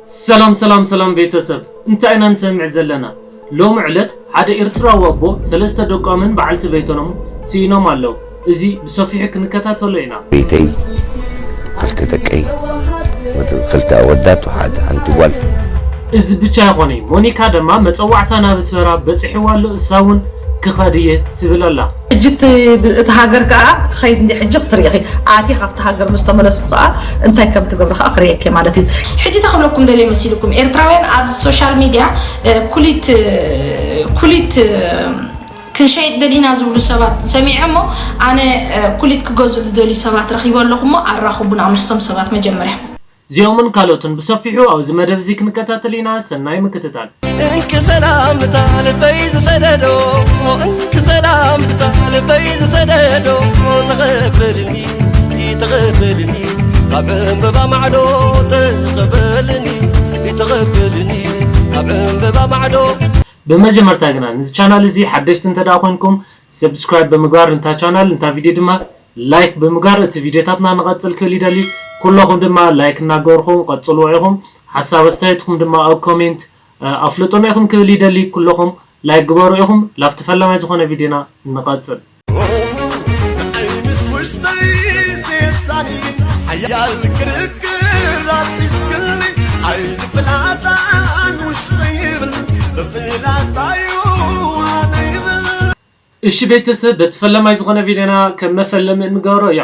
ሰላም ሰላም ሰላም ቤተሰብ፣ እንታይ ኢና ንሰምዕ ዘለና? ሎሚ ዕለት ሓደ ኤርትራዊ ኣቦ ሰለስተ ደቆምን በዓልቲ ቤቶምን ስኢኖም ኣለዉ። እዚ ብሰፊሑ ክንከታተሎ ኢና። ቤተይ፣ ክልተ ደቀይ፣ ወዲ፣ ክልተ ኣወዳት፣ ሓደ፣ ሓንቲ ጓል። እዚ ብቻ ኣይኮነይ፣ ሞኒካ ድማ መጸዋዕታ ናብ ኣስመራ በጺሕዋ ኣሎ፣ እሳ እውን ክኸድ እየ ትብል ኣላ። ሕጂ እቲ፣ እቲ ሃገር ከኣ ክኸይድ እንዲ ሕጂ ክትርኢ ኢኺ። ኣትየ ካብቲ ሃገር ምስ ተመለስኩ ከኣ እንታይ ከም ትገብሪ ከኣ ክርእየኪ ማለት እዩ። ሕጂ እንታይ ክብለኩም ደልየ መሲልኩም? ኤርትራውያን ኣብ ሶሻል ሚድያ፣ እ፣ ኩሊት፣ እ፣ ኩሊት፣ እ፣ ክንሸይጥ ደሊና ዝብሉ ሰባት ሰሚዐ እሞ፣ ኣነ፣ እ፣ ኩሊት ክገዝኡ ዝደልዩ ሰባት ረኺበ ኣለኹ እሞ፣ ኣራኽቡና ምስቶም ሰባት መጀመርያ። እዚኦምን ካልኦትን ብሰፊሑ ኣብዚ መደብ እዚ ክንከታተል ኢና። ሰናይ ምክትታል። እንኪ ሰላምታ ልበይ ዝሰደዶ፣ እንኪ ሰላምታ ልበይ ዝሰደዶ፣ ተቐበልኒ፣ ተቐበልኒ፣ ካብ ዕምበባ ማዕዶ ተቐበልኒ፣ ተቐበልኒ፣ ካብ ዕምበባ ማዕዶ። ብመጀመርታ ግና፣ ነዚ ቻናል እዚ ሓደሽቲ እንተ ደኣ ኮይንኩም፣ ሰብስክራይብ ብምግባር፣ ነታ ቻናል፣ ነታ ቪድዮ ድማ ላይክ ብምግባር፣ እቲ ቪድዮታትና ንቐጽል ክብል ይደሊ። ኩለኹም ድማ ላይክ እናገበርኩም ቀጽልዎ ኢኹም። ሓሳብ ኣስተያየትኩም ድማ ኣብ ኮሜንት፣ እ፣ ኣፍልጡና ኢኹም ክብል ይደሊ። ኩለኹም ላይክ ግበሩ ኢኹም። ላብቲ ፈላማይ ዝኾነ ቪድዮና ንቐጽል። ንዓይ ምስ ውሽጠይ ዘየሳኒ ሓያል ክርክር ኣስኪስክኒ። ኣይፍላጣን ውሽጠይ ይብል፣ ብፍላጣዩ ኣነ ይብል። እሺ ቤተሰብ፣ በቲ ፈለማይ ዝኾነ ቪድዮና ከም መፈለሚ እንገብሮ እያ።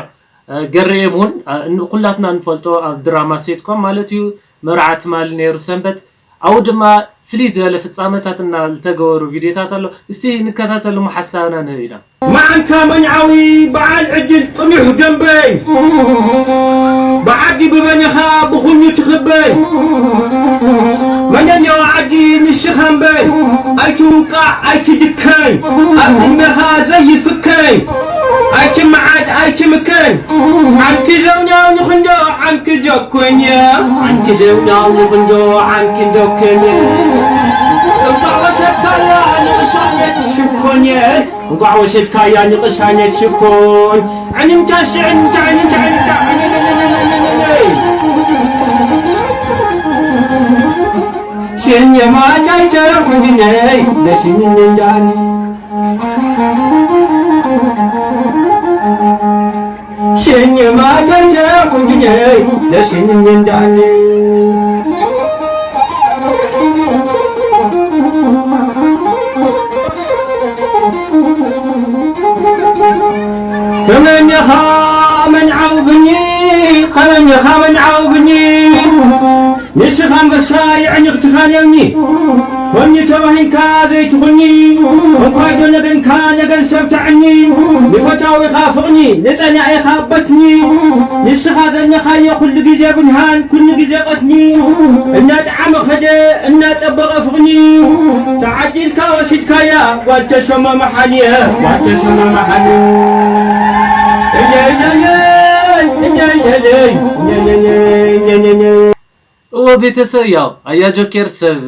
እ፣ ገሬ እውን፣ እ፣ ን-፣ ኩላትና ንፈልጦ ኣብ ድራማ ሴትኮም ማለት እዩ፣ መርዓ ትማሊ ነይሩ ሰንበት። ኣብኡ ድማ ፍልይ ዝበለ ፍጻመታት እና ዝተገበሩ ቪድዮታት ኣሎ። እስቲ ንከታተል እሞ ሓሳብና ንህብ ኢና። መዓንካ መንዓዊ በዓል ዕድል ጥኑሕ ገንበይ፣ ብዓዲ ብበነኻ ብኹሉ ትኽበይ፣ መለለዋ ዓዲ ንስኻ እምበይ፣ ኣይትውቃዕ ኣይትድከን፣ ኣብ ቅድሜኻ ዘይፍከን፣ ኣይትመዓድ ኣይትምከን። ዓንኪ ዘውናው ንኽንዶ ዓንኪ ጆኮን፣ ዓንኪ ዘውናው ንኽንዶ ዓንኪ ጆኮን። እንኳዕ ወሰድካያ ንቕሳነት ሽኮን፣ እንኳዕ ወሰድካያ ንቕሳነት ሽኮን። ዕንምታ ሽዕንምታ ዕንምታ ዕንምታ ዕንምታ። ሽን የማጫይተ ኹንጅነይ ለሽን እንዳኒ። ሽን የማጫይተ ኹንጅነይ ለሽን እንዳኒ። ከመኛኻ መንዓው ብኒ፣ ከመኛኻ መንዓው ብኒ። ንስኻ ኣንበሳ የዕኒኽትኻ ነብኒ፣ ኮኒ ተባሂልካ ዘይትኹኒ፣ እንኳዶ ነገንካ ነገን ሰብ ተዕኒ፣ ንፈታዊኻ ፍቕኒ፣ ንጸላኢኻ በትኒ። ንስኻ ዘለኻዮ ኩሉ ግዜ ብርሃን፣ ኩሉ ግዜ ቀትኒ፣ እናጠዓመ ኸደ፣ እናጸበቐ ፍቕኒ፣ ተዓዲልካ ወሲድካያ፣ ጓል ተሾመ መሓልየ፣ ጓል ተሾመ መሓልየ። እየየየ፣ እየየየ፣ እየየየ፣ እየየየ። እወ ቤተሰብ፣ ያው ኣያ ጆኬር ሰብ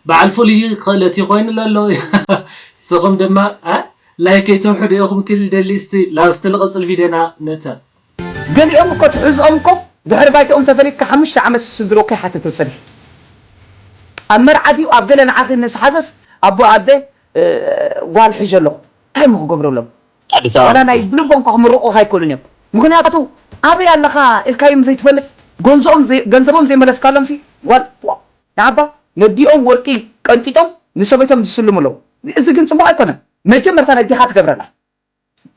በዓል ፍሉይ ክእለት እዩ ኮይኑ ዘሎ። ንስኹም ድማ፣ እ፣ ላይክ ኣይተውሕዱ ኢኹም ክብል ደሊ። እስቲ ላብቲ ልቕጽል ቪድዮና ንእተው። ገሊኦም እኮ ትሕዝኦም እኮ ድሕሪ ባይትኦም ተፈሊጥካ ሓሙሽተ ዓመት ስድርኡ ከይሓተተ ጸኒሑ። ኣብ መርዓ ድዩ ኣብ ገለ ንዓኺ ምስ ሓዘስ ኣቦ ኣደ፣ እ፣ ጓል ሒዘ ኣለኹ። እንታይ እሞ ክገብረሎም? ኣዲስ ኣበባ ዋላ ናይ ብልቦም እኮ ክምርቑኻ ኣይክእሉን እዮም። ምኽንያቱ ኣበይ ኣለኻ ኢልካዮም ዘይትፈልጥ፣ ገንዘኦም ዘይ-፣ ገንዘቦም ዘይመለስካሎም ሲ ጓል ንዓባ ነዲኦም ወርቂ ቀንጢጦም ንሰበይቶም ዝስልሙ ኣለዉ። እዚ ግን ጽቡቕ ኣይኮነን። መጀመርታ ነዲኻ ትገብረላ።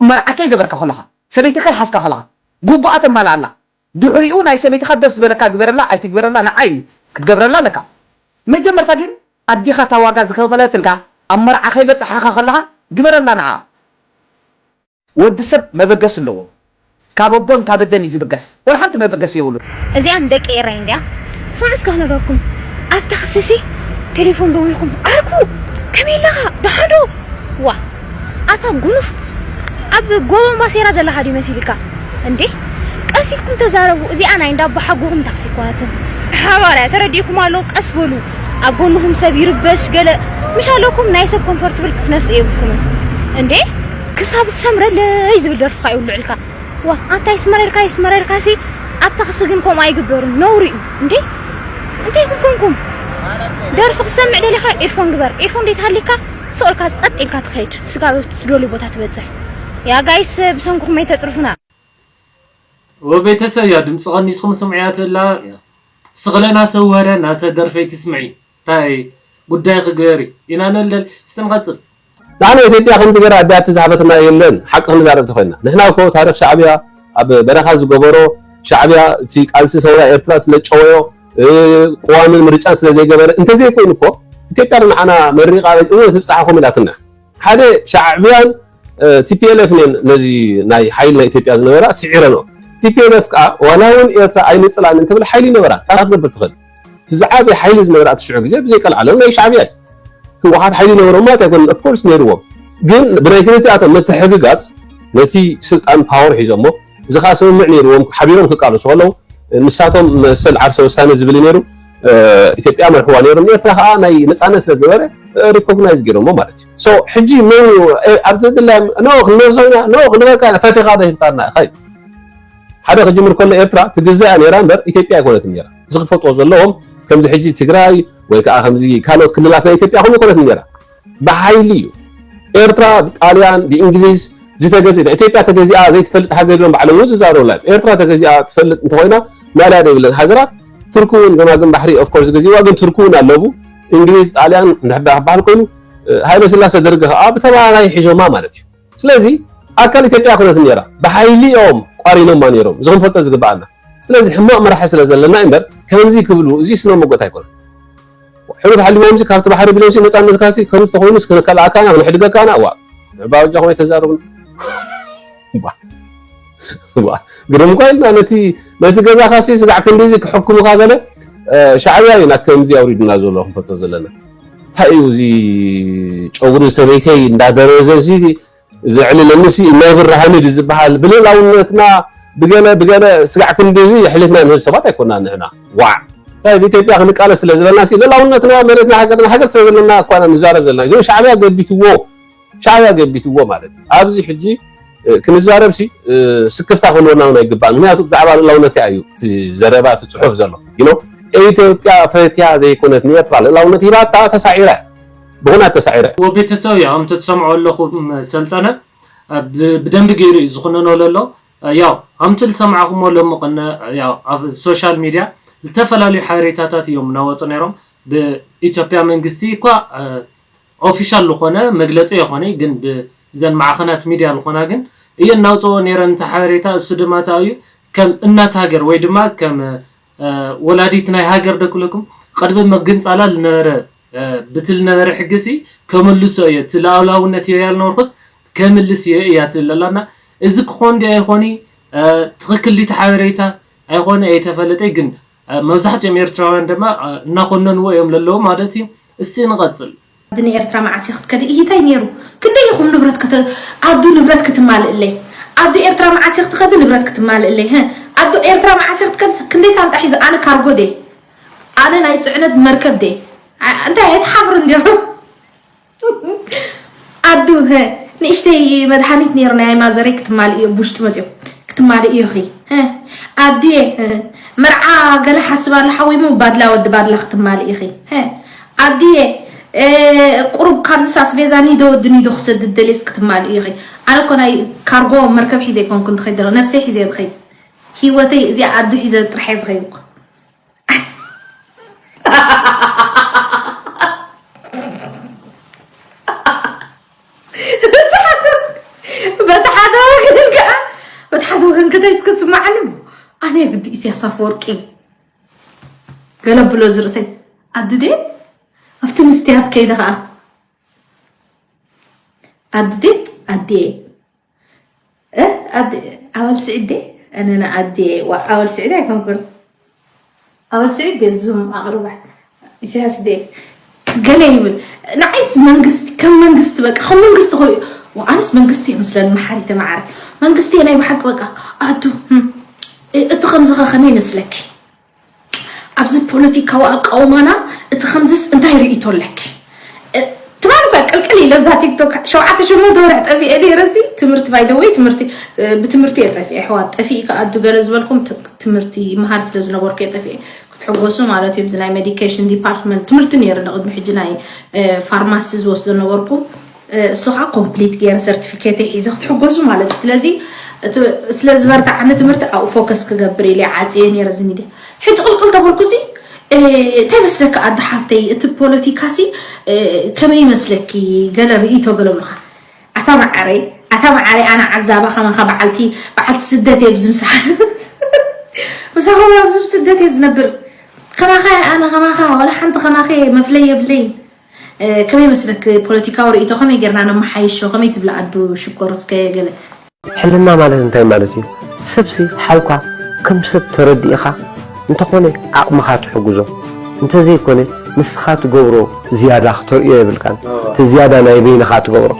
መርዓካ ይገበርካ ከለኻ፣ ሰበይትኻ ይሓዝካ ከለኻ፣ ጉቡኣ ተማልኣላ። ድሕሪኡ ናይ ሰበይትኻ ደስ ዝበለካ ግበረላ ኣይትግበረላ ንዓ እዩ ክትገብረላ ኣለካ። መጀመርታ ግን ኣዴኻ እታ ዋጋ ዝኸፈለትልካ ኣብ መርዓ ከይበጽሓኻ ከለኻ ግበረላ ንዓ። ወዲ ሰብ መበገሲ ኣለዎ። ካብ ኣቦን ካብ ኣደን እዩ ዝብገስ። ወላ ሓንቲ መበገሲ የብሉን። እዚኣ ንደቂ ኤረይ እንድያ። ስምዑ እስከ ክነግረኩም። ኣብ ታክሲ ሲ ቴሌፎን ደዊልኩም፣ ዓርኩ፣ ከመይ ኣለኻ? ደሓን ዶ? ዋ፣ ኣታ ጉኑፍ፣ ኣብ ጎቦ ማሴራ ዘለኻ ድዩ መሲልካ? እንዴ፣ ቀስ ኢልኩም ተዛረቡ። እዚኣ ናይ እንዳ ኣቦሓጎኹም ታክሲ ኣይኮነትን። ሓባርያ፣ ተረዲእኩም ኣሎ፣ ቀስ በሉ። ኣብ ጎንኹም ሰብ ይርበሽ፣ ገለ ምሽ ኣለኩም፣ ናይ ሰብ ኮምፎርትብል ክትነስኡ የብልኩምን። እንዴ፣ ክሳብ ዝሰምረለይ ዝብል ደርፍኻ ይውልዕልካ። ዋ፣ ኣታ ይስመረልካ፣ ይስመረልካ ሲ፣ ኣብ ታክሲ ግን ከምኡ ኣይግበርን፣ ነውሪ እዩ። እንዴ፣ እንታይ ኢኹም ኩም ደርፊ ክሰምዕ ደሊኻ ኤርፎን ግበር። ኤርፎን ዘይተሃልየካ ስቕ ኢልካ ጸጥ ኢልካ ትኸይድ። ስጋብ ትደልዮ ቦታ ትበጽሕ። ያ ጋይስ፣ ብሰንክኹም ኣይተጽርፉና። ወቤተሰብ ያ ድምፂ ቀኒስኩም ስምዕያ ትላ ስኽለና ሰወረ ናሰ ደርፈይ ትስምዒ እንታይ ጉዳይ ክገሪ ኢና ነልደል። እስቲ ንቐፅል። ንዓና ኢትዮጵያ ከምዚ ገይራ ኣዲኣ ትዝሃበትና የለን። ሓቂ ክንዛረብ ተኾይና ንሕና እኮ ታሪኽ ሻዕብያ ኣብ በረኻ ዝገበሮ ሻዕብያ እቲ ቃልሲ ሰውራ ኤርትራ ስለጨወዮ ቅዋምን ምርጫን ስለዘይገበረ እንተዘይኮይኑ እኮ ኢትዮጵያ ንዓና መሪቓ እወ ትብፃሓኹም ኢላትና። ሓደ ሻዕብያን ቲፒኤልኤፍ ነን ነዚ ናይ ሓይሊ ናይ ኢትዮጵያ ዝነበራ ስዒረንኦ። ቲፒኤልኤፍ ከዓ ዋላ እውን ኤርትራ ኣይንፅላን እንትብል ሓይሊ ይነበራ። እንታይ ክትገብር ትኽእል? እቲ ዝዓበየ ሓይሊ ዝነበራ እቲ ሽዑ ግዜ ብዘይ ቀልዓለም ናይ ሻዕብያ እዩ። ህወሓት ሓይሊ ነበሮም ማለት ኣይኮነን። ኦፍኮርስ ነይርዎም፣ ግን ብናይ ክልቲኣቶም ምትሕግጋዝ ነቲ ስልጣን ፓወር ሒዞሞ እዚ ከዓ ስምምዕ ነይርዎም ሓቢሮም ክቃለሱ ከለዉ ንሳቶም መሰል ዓርሰ ውሳነ ዝብል ነይሩ። ኢትዮጵያ መርሕዋ ነይሮም፣ ኤርትራ ከዓ ናይ ነፃነት ስለ ዝነበረ ሪኮግናይዝ ገይሮሞ ማለት እዩ። ሶ ሕጂ መን እዩ ኣብዚ ድላይ ኖ ክንመርሶ ኢና ኖ ክንበልካ ኢና ፈቲኻ ዶ ሂብካና ኢኻ እዩ። ሓደ ክጅምር ከሎ ኤርትራ ትግዛእ እያ ነይራ እምበር ኢትዮጵያ ኣይኮነትን ነይራ። እዚ ክፈልጥዎ ዘለዎም ከምዚ ሕጂ ትግራይ ወይ ከዓ ከምዚ ካልኦት ክልላት ናይ ኢትዮጵያ ከም ኣይኮነትን ነይራ። ብሓይሊ እዩ ኤርትራ ብጣልያን ብእንግሊዝ ዝተገዝእት ኢትዮጵያ ተገዚኣ ዘይትፈልጥ ሃገር ኢሎም ባዕሎም እውን ዝዛረቡላ እዮም። ኤርትራ ተገዚኣ ትፈልጥ እንተኮይና ማልያ ዘይብለን ሃገራት ቱርኪ እውን ገማግም ባሕሪ ኦፍኮርስ ገዚእዋ ግን ቱርኪ እውን ኣለቡ እንግሊዝ ጣልያን እንድሕር ዳ ክበሃል ኮይኑ ሃይለ ስላሰ ደርጊ ከዓ ብተባራይ ሒዞማ ማለት እዩ። ስለዚ ኣካል ኢትዮጵያ ኣይኮነትን ነይራ ብሓይሊ እዮም ቋሪኖማ ነይሮም እዚ ክንፈልጦ ዝግበኣና። ስለዚ ሕማቕ መራሒ ስለ ዘለና እምበር ከምዚ ክብሉ እዚ ስነ መጎት ኣይኮነን። ሕሉፍ ሓሊፎምሲ ካብቲ ባሕሪ ቢሎምሲ ነፃነትካሲ ከምዚ ተኾይኑስ ክንከላእካና ክንሕድገካና እዋ ንዕባ በጃኹም ኣይተዛረቡን። ግርም እኳ ኢልና ነቲ ነቲ ገዛኻሲ ስጋዕ ክንዲዚ ክሕክሙኻ ገለ ሻዕብያ እዩ ናብ ከምዚ ኣውሪዱና ዘሎ ክንፈልጦ ዘለና። እንታይ እዩ እዚ ጨጉሪ ሰበይተይ እንዳደረዘ እዚ ዘዕልለኒ ሲ ናይ ብርሃኑ ድዩ ዝበሃል ብልእላውነትና ብገለ ብገለ ስጋዕ ክንዲ እዚ የሕሊፍና ንህብ ሰባት ኣይኮና ንሕና ዋዕ እንታይ ብኢትዮጵያ ክንቃለስ ስለ ዝበልና ሲ ልእላውነትና መሬትና ሃገርና ሃገር ስለ ዘለና እኳ ኢና ንዛረብ ዘለና ግን ሻዕብያ ገቢትዎ ሻዕብያ ገቢትዎ ማለት እዩ ኣብዚ ሕጂ ክንዛረብ ሲ ስክፍታ ክንወና እውን ኣይግባእን ምክንያቱ ብዛዕባ ልእላውነት ከኣ እዩ እቲ ዘረባ እቲ ፅሑፍ ዘሎ you know ኢትዮጵያ ፈትያ ዘይኮነት ንኤርትራ ልእላውነት ሂባታ ተሳዒራ እያ ብኹናት ተሳዒረ። ወቤተሰብ ያው ኣምተ ትሰምዖ ኣለኹም ሰልጠነ ብደንብ ገይሩ እዩ ዝኹነኖ ለሎ ያው ኣምቲ ዝሰማዕኹሞ ሎሚ ቅነ ያው ኣብ ሶሻል ሚድያ ዝተፈላለዩ ሓበሬታታት እዮም እናወፁ ነይሮም ብኢትዮጵያ መንግስቲ እኳ ኦፊሻል ዝኾነ መግለፂ የኾነ ግን ብዘን ማዕኸናት ሚድያ ዝኾና ግን እየ እናውፅኦ ነይረን እንተ ሓበሬታ እሱ ድማ ተኣዩ ከም እናት ሃገር ወይ ድማ ከም ወላዲት ናይ ሃገር ዶ ክብለኩም ቅድሚ ምግንፃላ ዝነበረ ብቲ ዝነበረ ሕጊ ሲ ከምልሶ እየ እቲ ልኣላውነት እየ ያልነበርኩስ ከምልስ እየ እያ ትብል ኣላ እና እዚ ክኾን ዲ ኣይኾኒ ትኽክል ዲቲ ሓበሬታ ኣይኾነ ኣይተፈለጠይ ግን መብዛሕትኦም ኤርትራውያን ድማ እናኾነንዎ እዮም ለለዉ ማለት እዩ እስቲ ንቐፅል ዓዲ ንኤርትራ መዓስ ኢኺ ክትከዲ? ኢሂ ታይ ነይሩ? ክንደይ ኢኹም ንብረት ከተ ኣዱ ንብረት ክትማልእለይ? ኣዱ ኤርትራ መዓስ ኢኺ ትኸዲ ንብረት ክትማልእለይ? ህእ ኣዱ ኤርትራ መዓስ ኢኺ ትከዲ? ክንደይ ሳንጣ ሒዘ ኣነ ካርጎ ድየ? ኣነ ናይ ጽዕነት መርከብ ድየ? ኣ- እንታይ ኣይትሓፍርን ዲኹም? ኣዱ ሀ ንእሽተይ መድሃኒት ነይሩ ናይ ማዘረይ ክትማልእዮ ቡሽጢ መጽዮ ክትማልእዮ ኢኺ። ኣዱየ መርዓ ገለ ሓስብ ኣሎ ሓወይ ሞ ባድላ ወዲ ባድላ ክትማልእ ኢኺ ኣዱየ ቁሩብ ካብዚስ ኣስቤዛ ኒዶ ወዲ ኒዶ ክሰድድ ደልየስ ክትማልእ ኢኺ። ኣነ እኮ ናይ ካርጎ መርከብ ሒዘ ኣይኮንኩን ዝኸይድ ዘሎ ነብሰይ ሒዘ ዝኸይድ። ሂወተይ እዚኣ ኣዱ ሒዘ ጥራሕ እየ ዝኸይድ እኮ። በቲ ሓደ ወገን ከዓ በቲ ሓደ ወገን ከታይ እስከ ስማዓኒ ኣነ ግዲ ኢሳያስ ኣፈወርቂ ገለ ብሎ ዝርእሰይ ኣድዴ ኣብቲ ምስትያት ከይደ ከዓ ኣድዴ ኣዴ ኣበል ስዒድ ኣነና ኣዴ ኣበል ስዒድ ኣይኮንኩን ኣበል ስዒድ እዙም ኣቕርባ ኢሳያስ ደ ገለ ይብል ንዓይስ መንግስቲ ከም መንግስቲ በቃ ከም መንግስቲ ኮይ ኣነስ መንግስቲ ይመስለኒ መሓሪ ተመዓሪ መንግስቲ ናይ ብሓቂ በቃ ኣዱ እቲ ከምዚ ከ ከመይ ይመስለኪ ኣብዚ ፖለቲካዊ ኣቃውማና እቲ ከምዝስ እንታይ ርእይቶ ኣለኪ? ትማሊ እኳ ቅልቅል ኢለ እዛ ቲክቶክ ሸውዓተ ሸሞንተ ወርሒ ጠፊኤ ነይረ ሲ ትምህርቲ by the way ትምህርቲ ብትምህርቲ እየ ጠፊኤ ኣሕዋት ጠፊእካ ኣዱ ገለ ዝበልኩም ትምህርቲ ይመሃር ስለ ዝነበርኩ እየ ጠፊኤ ሕጎሱ ማለት እዩ። እዚ ናይ ሜዲኬሽን ዲፓርትመንት ትምህርቲ ነይሩ ንቅድሚ ሕጂ ናይ ፋርማሲ ዝወስዶ ነበርኩ። እሱ ከዓ ኮምፕሊት ገይረ ሰርቲፊኬት ሒዘ ክትሕጎሱ ማለት እዩ። ስለዚ ስለ ዝበርትዓኒ ትምህርቲ ኣብኡ ፎከስ ክገብር ኢለ ዓፅየ ነይረ እዚ ሚድያ። ሕጂ ቅልቅል ተበልኩ ሲ እንታይ መስለካ ኣደ ሓፍተይ፣ እቲ ፖለቲካ ሲ ከመይ ይመስለኪ? ገለ ርእይቶ ገለ ብሉካ። ኣታ መዓረይ ኣታ መዓረይ ኣነ ዓዛባ ከማኻ በዓልቲ በዓልቲ ስደት እየ ብዝምሳሕ ምሳኻ ኣብዚ ስደት እየ ዝነብር። ከማኻ ኣነ ከማኻ ወላ ሓንቲ ከማኸ መፍለይ የብለይ። ከመይ መስለክ ፖለቲካዊ ርእይቶ ከመይ ጌርና ነመሓይሾ ከመይ ትብላ ኣዱ ሽኮር እስከ ገለ። ሕልና ማለት እንታይ ማለት እዩ? ሰብሲ ሓውካ ከም ሰብ ተረዲእኻ እንተኾነ ዓቕምኻ ትሕግዞ፣ እንተዘይኮነ ንስኻ ትገብሮ ዝያዳ ክተርእዮ የብልካን። እቲ ዝያዳ ናይ በይንኻ ትገብሮ።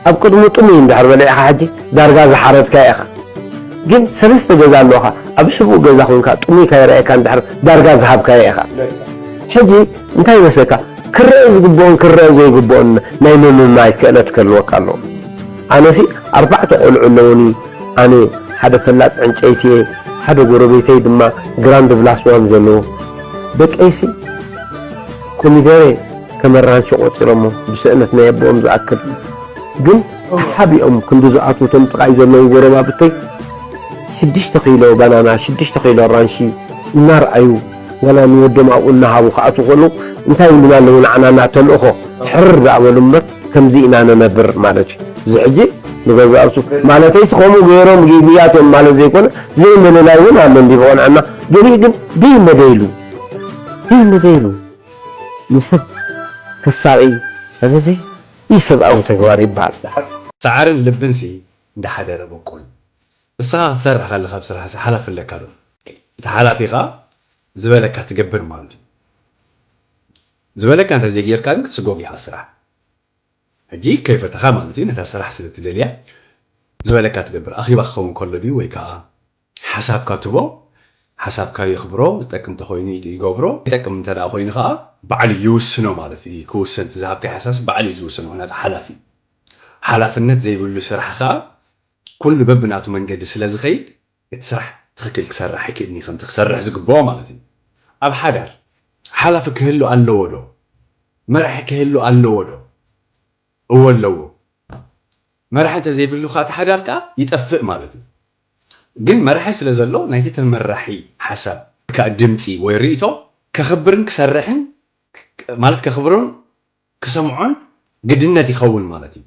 ኣብ ቅድሙ ጥሙይ እንድሕር በሊዕኻ ሕጂ ዳርጋ ዝሓረድካዮ ኢኻ። ግን ሰለስተ ገዛ ኣለኻ ኣብ ሕቡእ ገዛ ኮንካ ጥሙይ ካይረኣየካ እንድሕር ዳርጋ ዝሃብካዮ ኢኻ። ሕጂ እንታይ ይመስለካ ክረአ ዝግብኦን ክረአ ዘይግብኦን ናይ ምምማይ ክእለት ክህልወካ ኣለዎ። ኣነሲ ኣርባዕተ ቆልዑ ኣለውኒ። ኣነ ሓደ ፈላጽ ዕንጨይቲ እየ፣ ሓደ ጎረቤተይ ድማ ግራንድ ብላስዋም ዘለዎ። ደቀይሲ ኮሚደረ ከም ኣራንሺ ቆጺሮሞ ብስእነት ናይ ኣቦኦም ዝኣክል። ግን ተሓቢኦም ክንዲ ዝኣትዉ እቶም ጥቓይ ዘለዉ ጎረባብተይ ሽዱሽተ ኪሎ ባናና፣ ሽዱሽተ ኪሎ ኣራንሺ እናርኣዩ ዋላ ንወዶም ኣብኡ እናሃቡ ክኣትዉ ከለዉ እንታይ ይብሉና ኣለዉ ንዓና እና ተልእኾ ሕርር ደኣ በሉ እምበር ከምዚ ኢና ንነብር ማለት እዩ። እዚ ሕጂ ንገዛእ ርእሱ ማለተይሲ ከምኡ ገይሮም ጌግያት እዮም ማለት ዘይኮነ ዘይምልላይ እውን ኣሎ እንዲ ብቐንዐና ገሊኡ ግን ደይመደይሉ ደይመደይሉ ንሰብ ከሳቒ እዚ ኢሰብኣዊ ተግባር ይበሃል። ሰዓርን ልብንሲ እንዳሓደረ በቁል። ንስኻ ክትሰርሕ ከለኻ ኣብ ስራሕሲ ሓላፊ ኣለካ ዶ? እቲ ሓላፊ ኸኣ ዝበለካ ትገብር ማለት እዩ። ዝበለካ እንተዘይጌርካ ግን ክትስጎግ ኢኻ ስራሕ። ሕጂ ከይፈተኻ ማለት እዩ ነታ ስራሕ ስለ ትደልያ ዝበለካ ትገብር። ኣኺባ ክኸውን ከሎ ድዩ ወይ ከኣ ሓሳብካ ትቦ ሓሳብካ የኽብሮ ዝጠቅም ተኮይኑ ይገብሮ ይጠቅም እንተ ደኣ ኮይኑ ከዓ ባዕሉ ይውስኖ ማለት እዩ ክውሰን እቲ ዝሃብካይ ሓሳብስ ባዕሉ እዩ ዝውስኖ ምክንያቱ ሓላፊ ሓላፍነት ዘይብሉ ስራሕ ከዓ ኩሉ በብናቱ መንገዲ ስለ ዝኸይድ እቲ ስራሕ ትኽክል ክሰርሕ ኣይክእልን እዩ ከምቲ ክሰርሕ ዝግብኦ ማለት እዩ ኣብ ሓዳር ሓላፊ ክህሉ ኣለዎ ዶ መራሒ ክህሉ ኣለዎ ዶ እወ ኣለዎ መራሒ እንተዘይብሉ ከዓ እቲ ሓዳር ከዓ ይጠፍእ ማለት እዩ ግን መራሒ ስለ ዘሎ ናይቲ ተመራሒ ሓሳብ ከዓ ድምፂ ወይ ርእቶ ከኽብርን ክሰርሕን ማለት ከኽብሮን ክሰምዖን ግድነት ይኸውን ማለት እዩ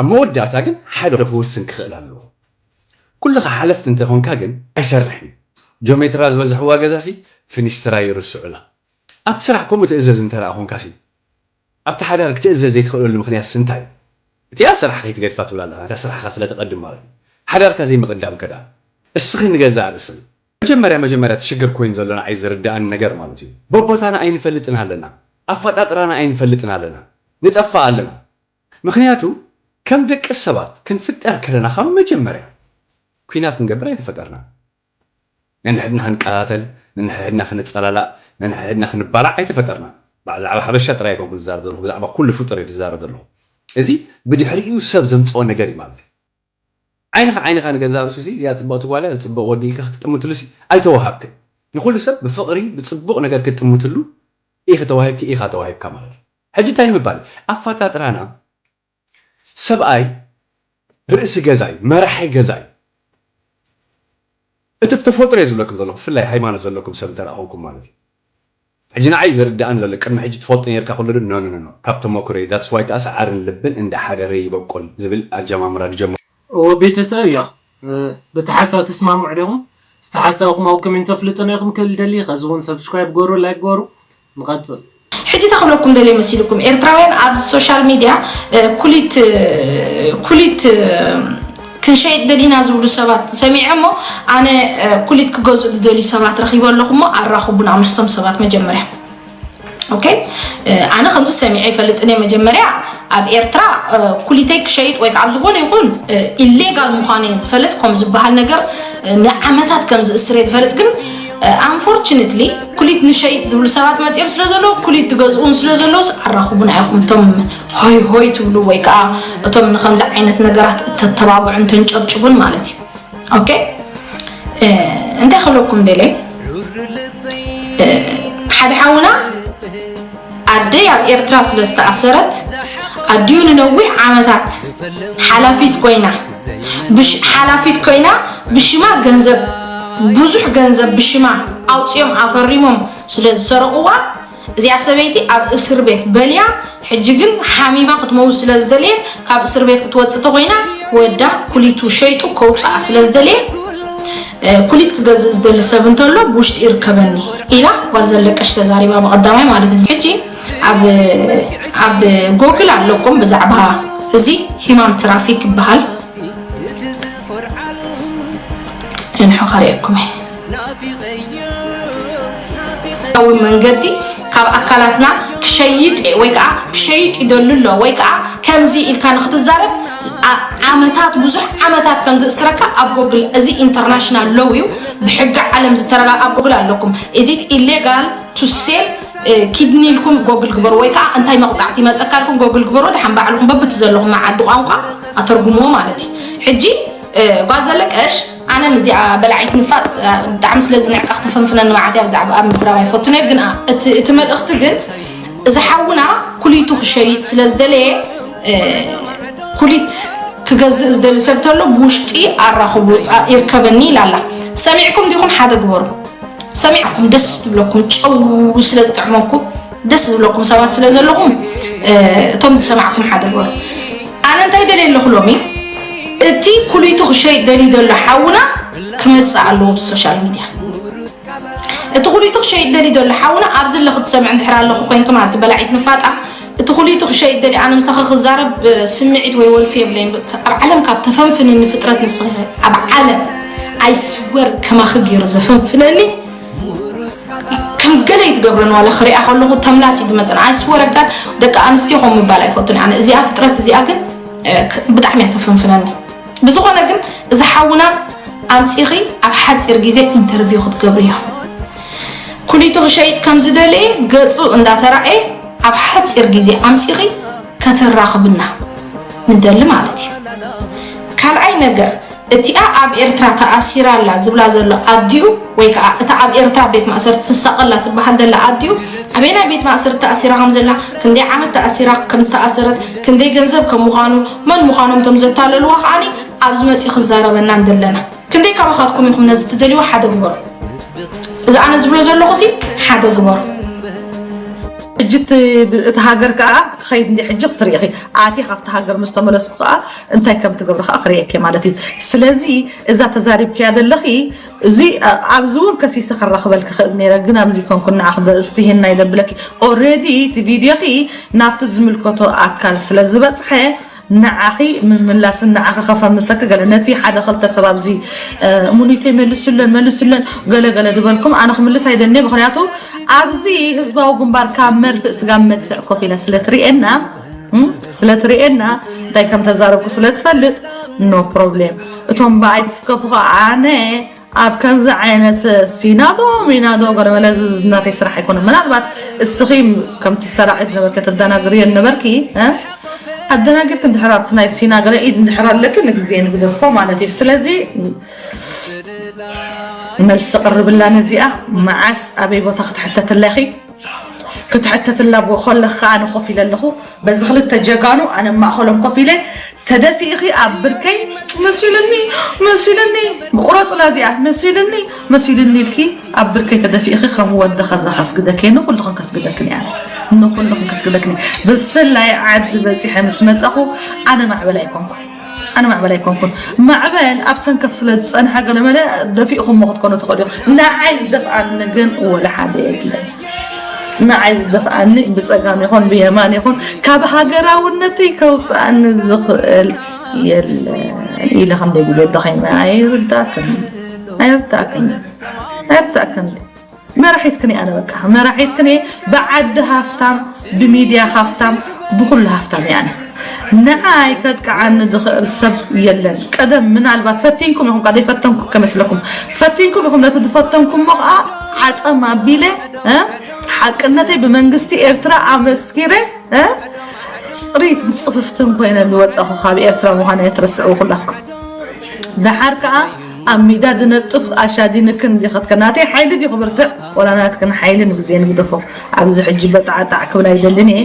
ኣብ መወዳእታ ግን ሓደ ክውስን ክኽእል ኣለዎ ኩልኻ ሓለፍቲ እንተኾንካ ግን ኣይሰርሕን ጆሜትራ ዝበዝሕዋ ገዛሲ ፍኒስትራ ይርስዑላ ኣብ ስራሕ ከምኡ ትእዘዝ እንተ ኾንካሲ ኣብቲ ሓዳር ክትእዘዝ ዘይትኽእለሉ ምኽንያትስ እንታይ እዩ? እቲኣ ስራሕ ከይትገድፋ ትብል ኣለኻ፣ እታ ስራሕኻ ስለ ትቐድም ማለት እዩ። ሓዳርካ ዘይምቕዳምከ ደኣ? እስኺ ንገዛእ ርእስኺ። መጀመርያ መጀመርያ እቲ ሽግር ኮይኑ ዘሎ ንዓይ ዝርድኣኒ ነገር ማለት እዩ። በቦታና ኣይንፈልጥን ኣለና፣ ኣፈጣጥራና ኣይንፈልጥን ኣለና፣ ንጠፍእ ኣለና። ምኽንያቱ ከም ደቂ ሰባት ክንፍጠር ከለና ካብ መጀመርያ ኲናት ክንገብር ኣይተፈጠርናን። ነንሕድና ክንቀታተል፣ ነንሕድና ክንጸላላእ፣ ነንሕድና ክንባላዕ ኣይተፈጠርናን። ብዛዕባ ሓበሻ ጥራይ ኣይኮንኩን ዝዛረብ ዘለኹ፣ ብዛዕባ ኩሉ ፍጡር እየ ዝዛረብ ዘለኹ። እዚ ብድሕሪኡ ሰብ ዘምጽኦ ነገር እዩ ማለት እዩ። ዓይንኻ ዓይንኻ ንገዛ ርእሱ እዚ እዚኣ ጽብቕቲ ጓል እያ፣ እዚ ጽቡቕ ወዲ ኢልካ ክትጥምትሉ ሲ ኣይተዋሃብክን። ንኹሉ ሰብ ብፍቕሪ ብጽቡቕ ነገር ክትጥምትሉ ኢኺ ተዋሂብኪ ኢኻ ተዋሂብካ ማለት እዩ። ሕጂ እንታይ ምባል ኣፈጣጥራና ሰብኣይ ርእሲ ገዛ እዩ፣ መራሒ ገዛ እዩ። እቲ ብተፈጥሮ እየ ዝብለኩም ዘለኹ፣ ብፍላይ ሃይማኖት ዘለኩም ሰብ እንተ ኮንኩም ማለት እዩ። ሕጂ ንዓይ ዝርድኣኒ ዘሎ ቅድሚ ሕጂ ትፈልጦ ነርካ ኩሉ ዶ ኖ ኖ ኖ ካብ ተመክሮ እዩ that's why ከዓ ሰዓርን ልብን እንዳ ሓደረ ይበቁል ዝብል ኣጀማምራ ድጀምሩ። እዎ ቤተሰብ እያ በቲ ሓሳብ ትስማምዑ ዲኹም? እስቲ ሓሳብኩም ኣብ ኮሜንት ተፍልጡና ኢኹም ክብል ደሊ ከዚ እውን ሰብስክራይብ ገሩ ላይክ ገሩ ንቐጽል። ሕጂ እንታይ ክብለኩም ደልየ መሲልኩም ኤርትራውያን ኣብዚ ሶሻል ሚድያ ኩሊት ኩሊት ክንሸይጥ ደሊና ዝብሉ ሰባት ሰሚዐ እሞ ኣነ ኩሊት ክገዝኡ ዝደልዩ ሰባት ረኺበ ኣለኹ እሞ ኣራኽቡና ምስቶም ሰባት መጀመርያ okay ኣነ ከምዚ ሰሚዐ ይፈልጥን እየ መጀመርያ ኣብ ኤርትራ ኩሊተይ ክሸይጥ ወይ ከዓ ኣብ ዝኾነ ይኹን ኢሌጋል ምዃኑ እየ ዝፈልጥ ከም ዝበሃል ነገር ንዓመታት ከም ዝእስር እየ ዝፈልጥ ግን unfortunately ኩሊት ንሸይጥ ዝብሉ ሰባት መፂኦም ስለ ዘለዉ ኩሊት ትገዝኡ ስለ ዘለዉ ኣራኽቡና ኢኹም እቶም ሆይ ሆይ ትብሉ ወይ ከዓ እቶም ንከምዚ ዓይነት ነገራት እተተባብዑን ተንጨብጭቡን ማለት እዩ okay እንታይ ክብለኩም ደልየ ሓደ ሓውና ኣደይ ኣብ ኤርትራ ስለ ዝተኣሰረት ኣዲኡ ንነዊሕ ዓመታት ሓላፊት ኮይና፣ ብሽ- ሓላፊት ኮይና፣ ብሽማ ገንዘብ፣ ብዙሕ ገንዘብ ብሽማ ኣውፅኦም ኣፈሪሞም ስለ ዝሰረቕዋ፣ እዚኣ ሰበይቲ ኣብ እስር ቤት በልያ። ሕጂ ግን ሓሚማ ክትመውት ስለ ዝደለየት፣ ካብ እስር ቤት ክትወፅእ ተኮይና፣ ወዳ ኩሊቱ ሸይጡ ከውፅኣ ስለ ዝደለየ፣ ኩሊት ክገዝእ ዝደሊ ሰብ እንተሎ ብውሽጢ ይርከበኒ ኢላ ጓል ዘለቀሽ ተዛሪባ፣ ብቐዳማይ ማለት እዩ። ሕጂ ኣብ ኣብ ጎግል ኣለኩም ብዛዕባ እዚ ሂማን ትራፊክ ይበሃል። እንሖ ከርእየኩም እየ። መንገዲ ካብ ኣካላትና ክሸይጥ እየ ወይ ከዓ ክሸይጥ ይደሉ ኣሎ ወይ ከዓ ከምዚ ኢልካ ንክትዛረብ ዓመታት፣ ብዙሕ ዓመታት ከም ዝእስረካ ኣብ ጎግል፣ እዚ ኢንተርናሽናል ሎው እዩ፣ ብሕጊ ዓለም ዝተረጋ ኣብ ጎግል ኣለኩም። Is it illegal to sell kidney ኢልኩም ጎግል ግበሩ፣ ወይ ከዓ እንታይ መቕፃዕቲ ይመፀካ ኢልኩም ጎግል ግበሩ። ድሓን ባዕልኩም በብቲ ዘለኹም ዓዲ ቋንቋ ኣተርጉምዎ ማለት እዩ። ሕጂ ጓል ዘለቀሽ፣ ኣነ ምዚኣ በላዒት ንፋጥ ብጣዕሚ ስለ ዝንዕቃ ክተፈንፍነኒ መዓት እያ። ብዛዕባ ኣብ ምዝራብ ኣይፈቱን እየ፣ ግን እቲ መልእኽቲ ግን እዚ ሓውና ኩሊቱ ክሸይጥ ስለ ዝደለየ፣ ኩሊት ክገዝእ ዝደሊ ሰብ ተሎ ብውሽጢ ኣራኽቡ፣ ይርከበኒ ኢላላ። ሰሚዕኩም ዲኹም? ሓደ ግበሩ። ሰሚዕኩም ደስ ዝብለኩም፣ ጨው ስለ ዝጥዕመኩም፣ ደስ ዝብለኩም ሰባት ስለ ዘለኹም፣ እቶም ዝሰማዕኩም ሓደ ግበሩ። ኣነ እንታይ ደልየ ኣለኹ ሎሚ? እቲ ኩሊቱ ክሸይጥ ደልዩ ዘሎ ሓውና ክመጽእ ኣለዎ ብሶሻል ሚድያ። እቲ ኩሊቱ ክሸይጥ ደልዩ ዘሎ ሓውና ኣብዚ ለኽትሰምዕ እንድሕር ኣለኹ ኮይንኩም፣ ኣቲ በላዒት ንፋጣ፣ እቲ ኩሊቱ ክሸይጥ ደልዩ፣ ኣነ ምሳኺ ክዛረብ ስምዒት ወይ ወልፊ የብለይን። ኣብ ዓለም ካብ ተፈንፍንኒ ፍጥረት ንስኺ ኢኺ። ኣብ ዓለም ኣይስወር ከማኺ ገይሩ ዘፈንፍነኒ፣ ከም ገለ ይትገብረኒ፣ ዋላ ክሪኣ ከለኹ ተምላስ እዩ ዝመፀኒ። ኣይስወረጋን ደቂ ኣንስትዮ ከም ምባል ኣይፈቱን። ኣነ እዚኣ ፍጥረት እዚኣ ግን ብጣዕሚ እያ ተፈንፍነኒ። ብዝኾነ ግን እዚ ሓውና ኣምፂኺ ኣብ ሓፂር ግዜ ኢንተርቪው ክትገብርዮ። ኩሊቱ ክሸይጥ ከም ዝደለየ ገፁ እንዳተራእየ ኣብ ሓፂር ግዜ ኣምፂኺ ከተራኽብና ንደሊ ማለት እዩ። ካልኣይ ነገር፣ እቲኣ ኣብ ኤርትራ ተኣሲራ ኣላ ዝብላ ዘሎ ኣዲኡ ወይ ከዓ እታ ኣብ ኤርትራ ቤት ማእሰርቲ ትሳቐላ ትበሃል ዘላ ኣዲኡ ኣበየናይ ቤት ማእሰርቲ ተኣሲራ ከም ዘላ፣ ክንደይ ዓመት ተኣሲራ ከም ዝተኣሰረት፣ ክንደይ ገንዘብ ከም ምዃኑ፣ መን ምዃኖም እቶም ዘታለልዋ ከዓኒ ኣብዚ መፂኡ ክዛረበና እንደለና። ክንደይ ካባኻትኩም ኢኹም ነዚ ትደልይዎ? ሓደ ግበሩ። እዚ ኣነ ዝብሎ ዘለኹ ሲ ሓደ ግበሩ። ሕጂ እቲ ሃገር ከዓ ክኸይድ እንዲ ሕጂ ክትርኢ ኢኺ። ኣትየ ካብቲ ሃገር ምስ ተመለስኩ ከዓ እንታይ ከም ትገብሪ ከዓ ክርእየኪ ማለት እዩ። ስለዚ እዛ ተዛሪብክያ ዘለኺ እዚ ኣብዚ እውን ከሲሰ ከራኽበልኪ ክእል ነይረ፣ ግን ኣብዚ ኮንኩ ንዓኺ እስቲ ሂና ይደብለኪ። ኦሬዲ እቲ ቪድዮኺ ናብቲ ዝምልከቶ ኣካል ስለ ዝበፅሐ ንዓኺ ምምላስን ንዓኺ ከፈምሰኪ ገለ ነቲ ሓደ ክልተ ሰብ ኣብዚ ሙኒተይ መልሱለን መልሱለን ገለ ገለ ዝበልኩም ኣነ ክምልስ ኣይደልየ። ምኽንያቱ ኣብዚ ህዝባዊ ግንባር ካብ መርፍእ ስጋብ መድፍዕ ኮፍ ኢላ ስለ ትርእየና ስለ ትርእየና እንታይ ከም ተዛረብኩ ስለ ትፈልጥ no problem። እቶም ብኣይ ትስከፉ ከዓ ኣነ ኣብ ከምዚ ዓይነት ሲናዶ ሚናዶ ገለ መለ እዚ ናተይ ስራሕ ኣይኮነን። ምናልባት እስኺ ከምቲ ሰራቒት ነበርኪ ተደናግርዮ ነበርኪ እ ኣደናጊርኪ እንድሕር ኣብቲ ናይ ሲና ገለ ኢድ እንድሕር ኣለኪ ንግዜ ንግደፎ ማለት እዩ። ስለዚ መልሲ ቅርብላ ነዚኣ መዓስ ኣበይ ቦታ ክትሕተትላ ኢኺ? ክትሕተትላ ብኮለኽ ከዓ ኣነ ኮፍ ኢለ ኣለኹ። በዚ ክልተ ጀጋኑ ኣነ ማእኸሎም ኮፍ ኢለ ተደፊእኺ ኣብ ብርከይ መሲልኒ መሲልኒ ቁረፅላ እዚኣ መሲልኒ መሲልኒ ኢልኪ ኣብ ብርከይ ተደፊእኺ ከም ወዲ ኸዛ ከስግደኪ ንኩልኽን ከስግደክን እያ ንኩልኽን ከስግደክን እያ። ብፍላይ ዓዲ በፂሐ ምስ መፀኹ ኣነ ማዕበል ኣይኮንኩን ኣነ ማዕበል ኣይኮንኩን። ማዕበል ኣብ ሰንከፍ ስለ ዝፀንሐ ገለመለ ደፊእኹሞ ክትኮኑ ትኽእሉ ኢኹም። ንዓይ ዝደፍኣኒ ግን ወላ ሓደ የለን። ንዓይ ዝደፍኣኒ ብፀጋም ይኹን ብየማን ይኹን ካብ ሃገራውነተይ ከውፅኣኒ ዝኽእል የለን ኢለ ክንደይ ግዜ ደኺመ ኣይርዳእክን ኣይርዳእክን ኣይርዳእክን። መራሒትክን እየ ኣነ በቃ መራሒትክን እየ። ብዓዲ ሃፍታም ብሚድያ ሃፍታም ብኩሉ ሃፍታም እየ ኣነ። ንዓይ ከጥቅዓኒ ዝኽእል ሰብ የለን። ቀደም ምናልባት ፈቲንኩም ኢኹም ቃ ዘይፈተንኩ ከመስለኩም ፈቲንኩም ኢኹም ነቲ ዝፈተንኩሞ ከዓ ዓጠም ኣቢለ እ ሓቅነተይ ብመንግስቲ ኤርትራ ኣመስኪረ እ ፅሪት ፅፍፍትን ኮይነ ዝወፀኹ ካብ ኤርትራ ምዃነ ትርስዕዎ ኩላትኩም። ደሓር ከዓ ኣብ ሚዳ ዝነጥፍ ኣሻዲንክን ዲኸትከ ናተይ ሓይሊ ዲ ክብርትዕ ወላ ናትክን ሓይሊ ንግዜ ንግደፎ። ኣብዚ ሕጂ በጣዕጣዕ ክብል ኣይደልን እየ።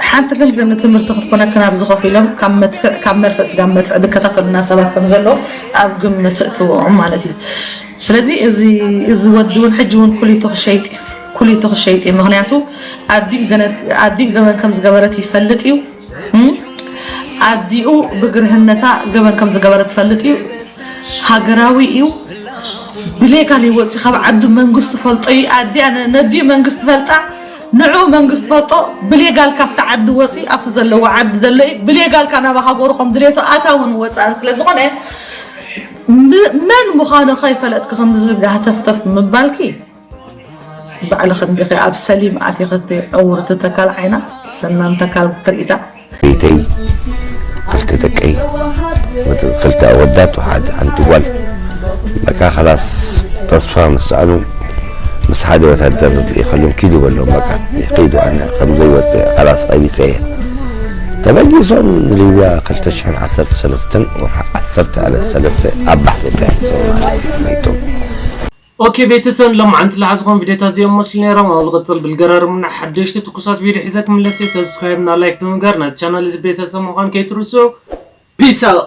ሓንቲ ግን ግን ትምህርቲ ክትኮነክን ኣብዚ ኮፍ ኢሎም ካብ መድፍዕ ካብ መርፍዕ ስጋብ መድፍዕ ዝከታተሉና ሰባት ከም ዘሎ ኣብ ግምት እትዎም ማለት እዩ። ስለዚ እዚ እዚ ወዲ እውን ሕጂ እውን ኩሊቱ ክሸይጥ እዩ። ኩሊቱ ክሸይጥ እዩ። ምክንያቱ ኣዲኡ ገበን ከም ዝገበረት ይፈልጥ እዩ። ኣዲኡ ብግርህነታ ገበን ከም ዝገበረት ትፈልጥ እዩ። ሃገራዊ እዩ። ብሌጋል ይወፂ ካብ ዓዱ መንግስቱ ፈልጦ እዩ። ኣዲኣ ነዲኡ መንግስቲ ፈልጣ ንዑ መንግስቲ ፈልጦ ብሌጋል ካብቲ ዓዲ ወፂ ኣብቲ ዘለዎ ዓዲ ዘሎ እዩ። ብሌጋል ካናባ ሃገሩ ከም ድሌቶ ኣታውን ወፃእን ስለ ዝኾነ መን ምዃኑ ከይፈለጥኪ ከምዚ ጋህተፍተፍ ምባልኪ ባዕልኺ እንዲኺ ኣብ ሰሊም ኣቲኺ እቲ ዕውርቲ ተካል ዓይና ሰናም ተካል ትርኢታ። ቤተይ ክልተ ደቀይ ክልተ ኣወዳት ወሓድ ሓንቲ ጓል በቃ ከላስ ተስፋ ምስ ሰኣኑ ምስ ሓደ ወታደር ይኸሉም ኪዱ በሎም በቃ ይኸይዱ ኣነ ከም ዘይወፅእ ከላስ ቀቢፀ እየ ተበጊሶም ንሊብያ ክልተ ሽሕን ዓሰርተ ሰለስተን ወርሒ ዓሰርተ ኣለ ሰለስተ ኣብ ባሕሪ ተያይዞም ማለት እዩ መይቶም ኦኬ ቤተሰብ ሎማዓንቲ ዝሓዝኹም ቪዲዮታት እዚኦም መስሉ ነይሮም ኣብ ዝቕፅል ብልገራርሙና ሓደሽቲ ትኩሳት ቪዲዮ ሒዘ ክምለስ እየ subscribe እና like ብምግባር ናቲ channel እዚ ቤተሰብ ምዃን ከይትርስዑ peace out